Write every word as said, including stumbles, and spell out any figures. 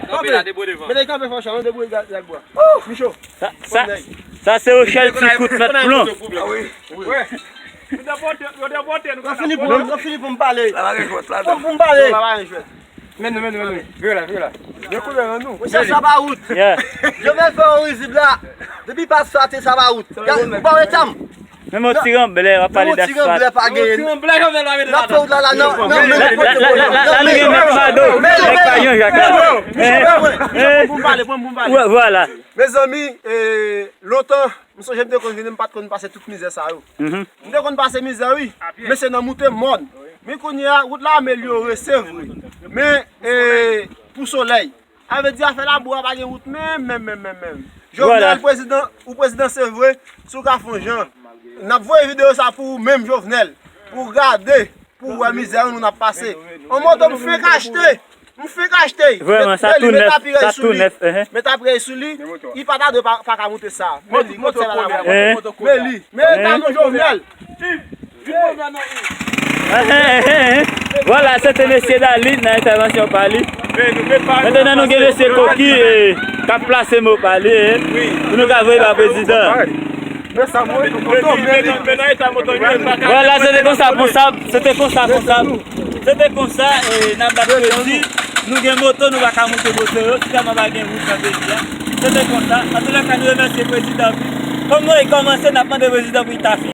Kanpe la, debouye devan. Mete kanpe fò chan, debouye gaz bwa. Micho. Sa, sa, sa se Rochelle ti kout mèt plon. Yo fini pou, yo fini pou m pale. Pou m pale. Men nou, men nou, men nou. Vire la, vire la. Dekouvè nan nou. Misye sa pa wout. Yo vle fè yon rizib la. Depi pa sa te sa pa wout. Gade, bon, etam. Menm yon ti ranblè, w ap pale de sa. Yon ti ranblè pa genyen. N ap fè wout la, la, nan, nan, men. La, la, la, la, la, nou gen mèt fado. Nèg pa Jan Jak la. Hein? Hein? Vwala. Mezanmi, eh, lontan, m sonje m te konn vini, m pa t konn pase tout mizè sa yo. M te konn pase mizè, wi. Men se nan moute mòn. Men kounye a, wout la amelyore, se vre. Men, eh, pou solèy. Sa vle di afè labou a pa gen wout menm, menm, menm, menm, menm. Jovenel prezidan, ou prezidan se vre, si w ka fè yon jan. N ap voye videyo sa pou ou menm, Jovenel. Pou w gade, pou w wè mizè nou n ap pase. Yon moto m fenk achte. M fenk achte. Vrèman, sa tou nèf, sa tou nèf. Met apirèy sou li. Li pa ta dwe pa, pa ka moute sa. Men li, kot sèl a la. Men li. Men eta nou Jovenel. Vwala, se te mesye Daly nan entèvansyon pa li. Mentnan nou gen mesye Koki, eh, k ap plase mo pa li, eh, pou nou ka voye ba prezidan. Vwala, se te konsa, konsab, se te konsa, konsab. Se te konsa, eh, n ap bat kredi. Nou gen moto, nou pa ka moute moto yo, si tèlman pa gen wout nan peyi a. Se te konsa. Antoulèka, nou remèsye prezidan. Kòm nou kòmanse, n ap mande prezidan pou li ta fini.